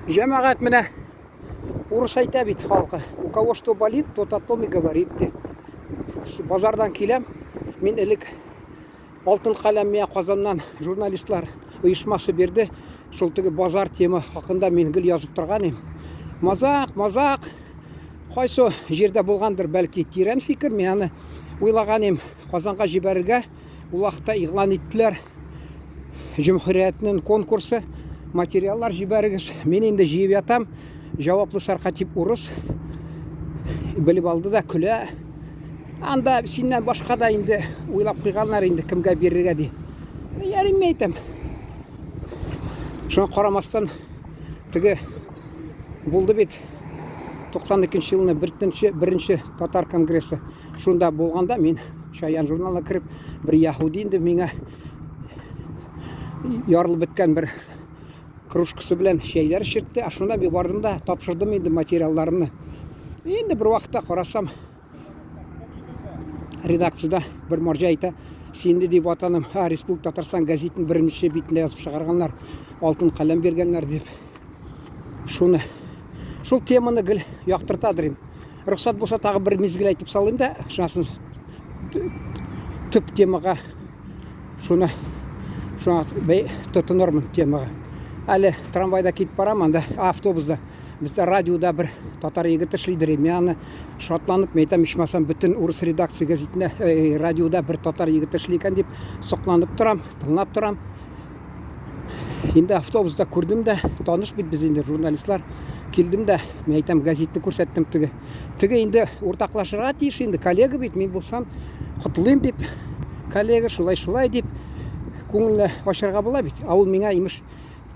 Җәмәгать менә урыс әйтә бит халкы. У кого что болит, тот о том и говорит ди. Базардан киләм. Мин элек Алтын каләм миңа Казаннан журналистлар оешмасы бирде. Шул теге базар тема хакында мин гел язып торган идем. Мазак, мазак. Кайсы җирдә булгандыр, бәлки тирән фикер, мин аны уйлаган идем. Казанга җибәрергә ул вакытта игълан иттеләр. Җөмһүриятнең конкурсы, материаллар җибәрегез. Мин инде җыеп ятам. Җаваплы сәркатип урыс белеп алды да көлә. Анда синнән башка да инде уйлап куйганнар инде кемгә бирергә ди. Ярый мин әйтәм. Шуңа карамастан теге булды бит 92 елны беренче, беренче татар конгрессы. Шунда булганда мин Чаян журналына кереп бер яһүди инде миңа ярылып беткән бер кружкасы белән чәйләр эчертте. Ә шунда мин бардым да тапшырдым инде материалларымны. Инде бер вакытта карасам, редакциядә бер марҗа әйтә, синде ди ватаным, а, Республика Татарстан гәзитен беренче битендә язып чыгарганнар, алтын каләм биргәннәр дип. Шуны, шул теманы гел яктыртадыр им. Рөхсәт булса тагы бер мизгел әйтеп салыйм да, шунасын төп темага шуны шуңа тотынырмын темага. Әле трамвайда китеп барам, анда автобуста бездә радиода бер татар егете эшлидер. Мин аны шатланып, мин әйтәм, ичмасам бөтен урыс редакция гәзитендә, радиода бер татар егете эшли икән дип сокланып торам, тыңлап торам. Инде автобуста күрдем дә, таныш бит без инде журналистлар. Килдем дә, мин әйтәм, газетны күрсәттем теге. Теге инде уртаклашырга тиеш инде, коллега бит, мин булсам, котлыйм дип, коллега шулай-шулай дип, күңелне ачарга була бит. Ә ул миңа имеш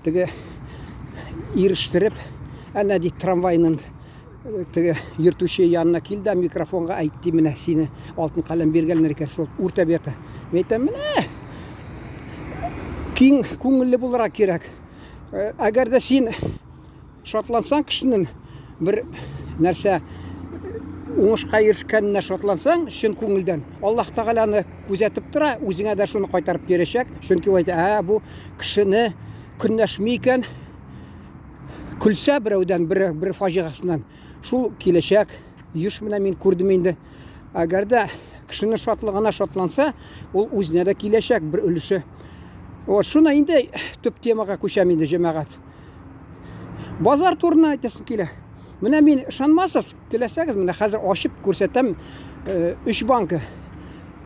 теге ирештереп, әнә ди трамвайның теге йөртүче янына кил дә микрофонга әйт ди, менә сине алтын каләм биргәннәр икән, шул үртәп ята. Мин әйтәм, менә киң күңелле булырга кирәк. Әгәр дә син шатлансаң кешенең бер нәрсә уңышка ирешкәненә шатлансаң, чын күңелдән, Аллаһ Тәгалә аны күзәтеп тора, үзеңә дә шуны кайтарып бирәчәк. Чөнки ул әйтә, ә бу кешене көнләшми икән, көлсә берәүдән бер, бер фаҗигасыннан, шул киләчәк. Еш менә мин күрдем инде. Әгәр дә кешенең шатлыгына шатланса, ул үзенә дә киләчәк бер өлеше. Вот, шуны инде төп темага күчәм инде, җәмәгать. Базар турында әйтәсем килә. Менә мин ышанмасыз, теләсәгез, менә хәзер ачып күрсәтәм, өч банка.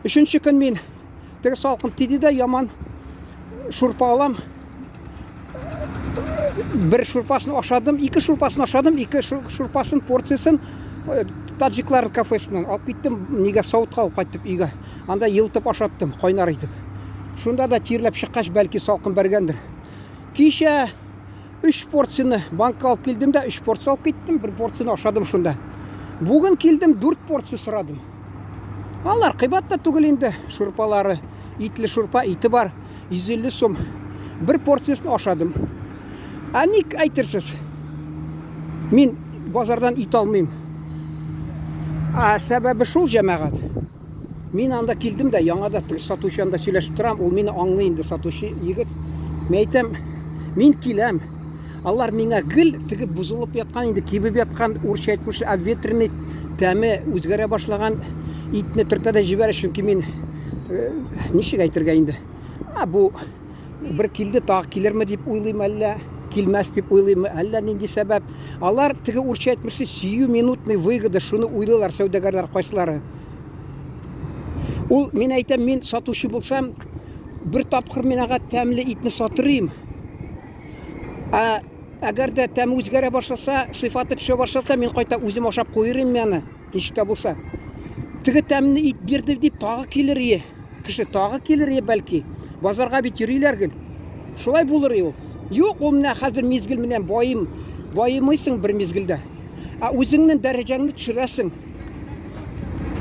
Өченче көн мин теге салкын тиде дә яман шурпа алам. Бер шурпасын ашадым, ике шурпасын ашадым, ике шурпасын порциясын таджиклар кафесыннан алып киттем, нигә савытка алып кайттым өйгә. Анда елтып ашаттым, кайнар итеп. Шунда да тирләп чыккач, бәлки салкын бәргәндер. Кичә өч порцияне банкка алып килдем дә, өч порция алып киттем, бер порцияне ашадым шунда. Бүген килдем, дүрт порция сорадым. Алар кыйбат та түгел инде, шурпалары. Итле шурпа, ите бар, 150 сум. Бер порциясен ашадым. Ә ник әйтерсез? Мин базардан ит алмыйм. Ә сәбәбе шул, җәмәгать. Мин анда килдем дә, яңа да сатучы анда сөйләшеп торам, ул мине аңлый инде сатучы егет. Мин әйтәм, мин киләм. Алар миңа гел теге бозылып яткан, инде кибеп яткан, урысча әйтмешли, обветренный тәме үзгәрә башлаган итне төртә дә җибәрә, чөнки мин э, ничек әйтергә инде? А бу Бер килде, тагы килерме дип уйлыйм әллә, килмәс дип уйлыйм, әллә нинди сәбәп. Алар теге урча әйтмешли сиюминутный выгода, шуны уйлыйлар сәүдәгәрләр кайсылары. Ул, мин әйтәм, мин сатучы булсам, бер тапкыр мин ага тәмле итне сатырыйм. Ә әгәр дә тәме үзгәрә башласа, сыйфаты төшә башласа, мин кайта үзем ашап куерыйм мин аны. Ничек тә булса. Теге тәмле ит бирде дип тагы килер ие. Кеше тагы килер ие бәлки. Базарга бит йөриләр гел. Шулай булыр ие ул. Юк, ул менә хәзер мизгел менән баем, баемыйсың бер мизгелдә. Ә үзеңнең дәрәҗәңне төшерәсең.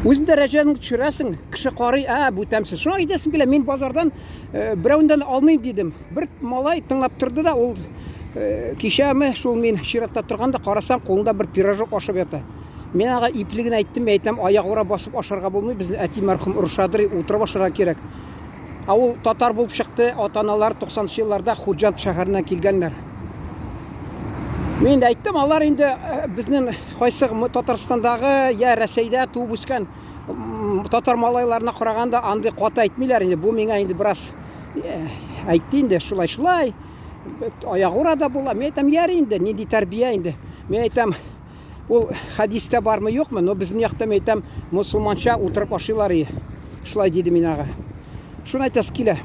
Үзең дәрәҗәңне төшерәсең, кеше карый, ә, бу тәмсез. Шуңа әйтәсем килә, мин базардан э, берәүдән алмыйм дидем. Бер малай тыңлап торды да, ул э, кичәме, шул мин чиратта торганда карасам, кулында бер пирожок ашап ята. Мин ага ипле генә әйттем, әйтәм, аягүрә басып ашарга булмый, безне әти мәрхүм орышадыр, утырып ашарга кирәк. Ә ул татар булып чыкты, ата-аналар 90 елларда Худжанд шәһәреннән килгәннәр. Мин дә әйттем, алар инде э, безнең кайсы Татарстандагы я Рәсәйдә туып үскән татар малайларына караганда андый каты әйтмиләр инде. Бу миңа инде бераз э, әйтте инде, шулай шулай. Аягура да була. Мин әйтәм, ярый инде, нинди тәрбия инде. Мин әйтәм, ул хәдистә бармы юкмы, но безнең якта мин әйтәм, мусульманча утырып ашыйлар и. Шулай диде мин ага. Шуны әйтәсе килә.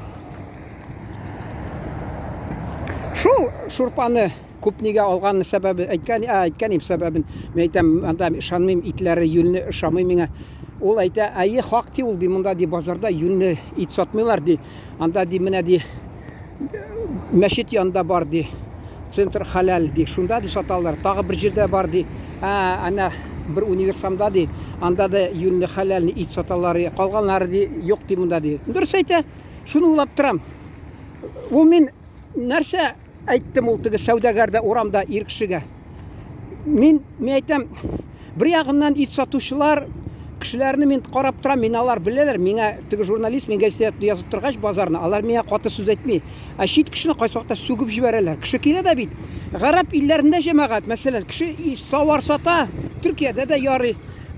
Шул шурпаны күп нигә алган сәбәбе әйткән, ә, әйткән им сәбәбен. Мин әйтәм, анда ышанмыйм, итләре юньле ошамый миңа. Ул әйтә, әйе, хак ди ул ди, монда ди базарда юньле ит сатмыйлар ди. Анда ди менә ди мәчет янында бар ди. Центр халәл ди. Шунда ди саталар. Тагы бер җирдә бар ди. Ә, әнә бер универсамда ди. Анда да юньле хәләлне ит саталар. Калганнары ди юк ди монда ди. Дөрес әйтә. Шуны уйлап торам. Ул мин нәрсә әйттем ул теге сәүдәгәрдә урамда ир кешегә. Мин, мин әйтәм, бер ягыннан ит сатучылар кешеләрне мин карап торам, мин алар беләләр, миңа теге журналист, мин газета язып торгач базарны, алар миңа каты сүз әйтми. Ә чит кешене кайсы вакытта сүгеп җибәрәләр. Кеше килә дә бит. Гарәп илләрендә җәмәгать, мәсәлән, кеше савар сата, Төркиядә дә ярый.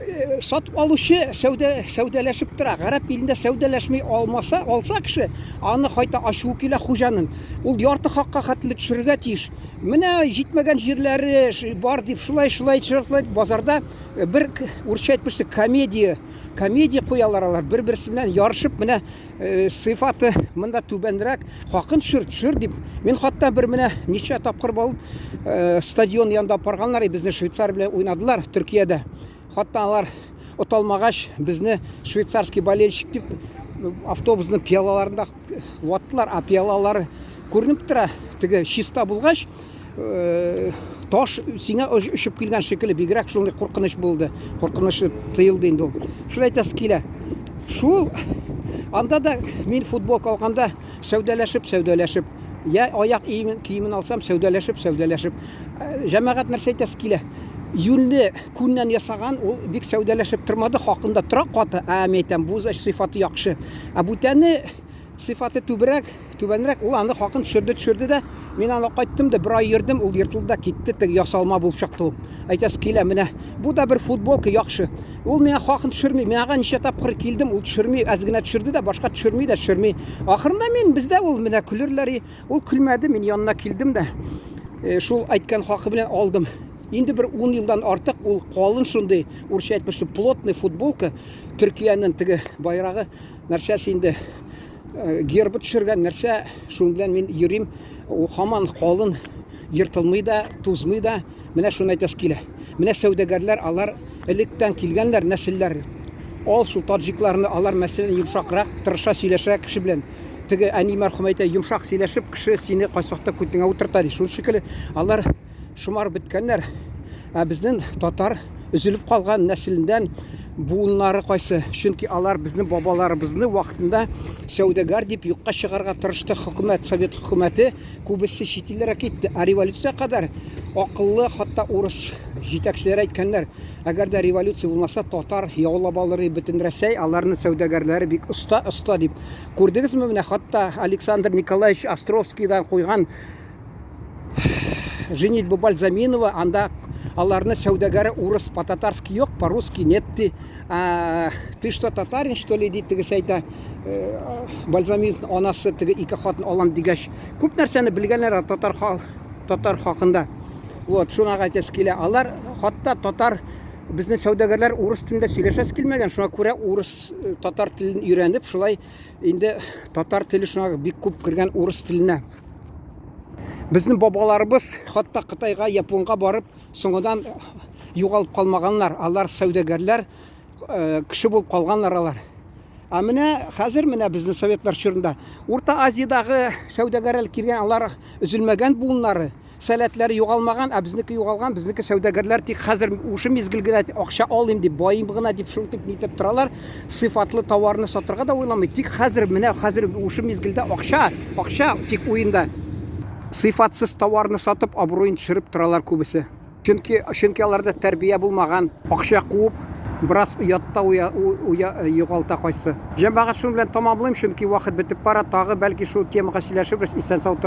Э, сатып алучы сәүдә сәүдәләшеп тора. Гарәп илендә сәүдәләшми алмаса, алса кеше, аны кайта ачуы килә хуҗаның. Ул ярты хакка хәтле төшерергә тиеш. Менә җитмәгән җирләре бар дип шулай шулай шулай базарда э, бер урысча әйтмешли комедия комедия куялар алар бер-берсе белән ярышып менә э, сыйфаты монда түбәнрәк хакын төшер төшер дип мин хатта бер менә ничә тапкыр булып э, стадион янында барганнар безне швейцар белән уйнадылар Төркиядә хатта алар оталмагач безне швейцарский болельщик дип автобусның пиалаларында ваттылар а пиалалары күренеп тора теге чиста булгач э, таш сиңа очып килгән шикелле бигрәк шундый куркыныч булды куркыныч тыелды инде ул шул әйтәсе килә шул анда да мин футболка алганда сәүдәләшеп сәүдәләшеп я аяк киемен, киемен алсам сәүдәләшеп сәүдәләшеп э, җәмәгать нәрсә әйтәсе килә юньле күннән ясаган ул бик сәүдәләшеп тормады хакында тора каты ә мин әйтәм бу сыйфаты яхшы ә бүтәне сыйфаты түбрәк түбәнрәк ул аны хакын төшерде төшерде дә мин аны кайттым да бер ай йөрдем ул ертылды да китте теге ясалма булып чыкты ул әйтәсе килә менә бу да бер футболка яхшы ул миңа хакын төшерми мин аңа ничә тапкыр килдем ул төшерми әз генә төшерде дә башка төшерми дә төшерми ахырында мин бездә ул менә көлерләр ул көлмәде мин янына килдем дә э, шул әйткән хакы белән алдым инде бер ун елдан артык ул калын шундый урысча әйтмешли плотный футболка Төркиянең теге байрагы нәрсәсе инде э, гербы төшергән нәрсә шуның белән мин йөрим ул һаман калын ертылмый да тузмый да менә шуны әйтәсе килә менә сәүдәгәрләр алар электән килгәннәр нәселләр ал шул таджикларны алар мәсәлән йомшакрак тырыша сөйләшә кеше белән теге әни мәрхүм әйтә йомшак сөйләшеп кеше сине кайсы вакытта күтеңә утырта ди шул шикелле алар шомарып беткәннәр. Ә безнең татар өзелеп калган нәселендән буыннары кайсы? Чөнки алар безнең бабаларыбызны вакытында сәүдәгәр дип юкка чыгарга тырышты хөкүмәт, совет хөкүмәте күбесе чит илләргә китте. Ә революция кадәр акыллы, хатта урыс җитәкчеләре әйткәннәр, әгәр дә революция булмаса, татар яулап алыр бөтен Рәсәй, аларның сәүдәгәрләре бик оста, оста дип. Күрдегезме менә хатта Александр Николаевич Островскийдан куйган Женитьба Бальзаминова, анда аларны сәүдәгәре урыс, по-татарски юк, по-русски нет ди. А, ты что, татарин, что ли, ди тегесе әйтә. Э, Бальзаминов анасы теге ике хатын алам дигәч, күп нәрсәне белгәннәр татар татар хакында. Вот, шуңа әйтәсе килә. Алар хатта татар безнең сәүдәгәрләр урыс телендә сөйләшәсе килмәгән, шуңа күрә урыс э, татар телен өйрәнеп, шулай инде татар теле шуңа бик күп кергән урыс теленә. Безнең бабаларыбыз хатта Кытайга, Японга барып, соңыдан югалып калмаганнар. Алар сәүдәгәрләр, э, кеше булып калганнар алар. Ә менә хәзер менә безнең советлар чорында Урта Азиядагы сәүдәгәрләр килгән, алар өзелмәгән буыннары, сәләтләре югалмаган, ә безнеке югалган, безнеке сәүдәгәрләр тик хәзер ушы мизгел генә акча алыйм дип, байыйм гына дип шул тик нитеп торалар, сыйфатлы товарны сатырга да уйламый. Тик хәзер менә хәзер ушы мизгелдә акча, акча тик уенда. Сыйфатсыз товарны сатып абруен төшереп торалар күбесе. Чөнки чөнки аларда тәрбия булмаган, акча куып, бераз оятта уя, уя, югалта кайсы. Җәмәгать шуның белән тәмамлыйм, чөнки вакыт бетеп бара, тагы бәлки шул темага сөйләшербез, исән-сау торыгыз.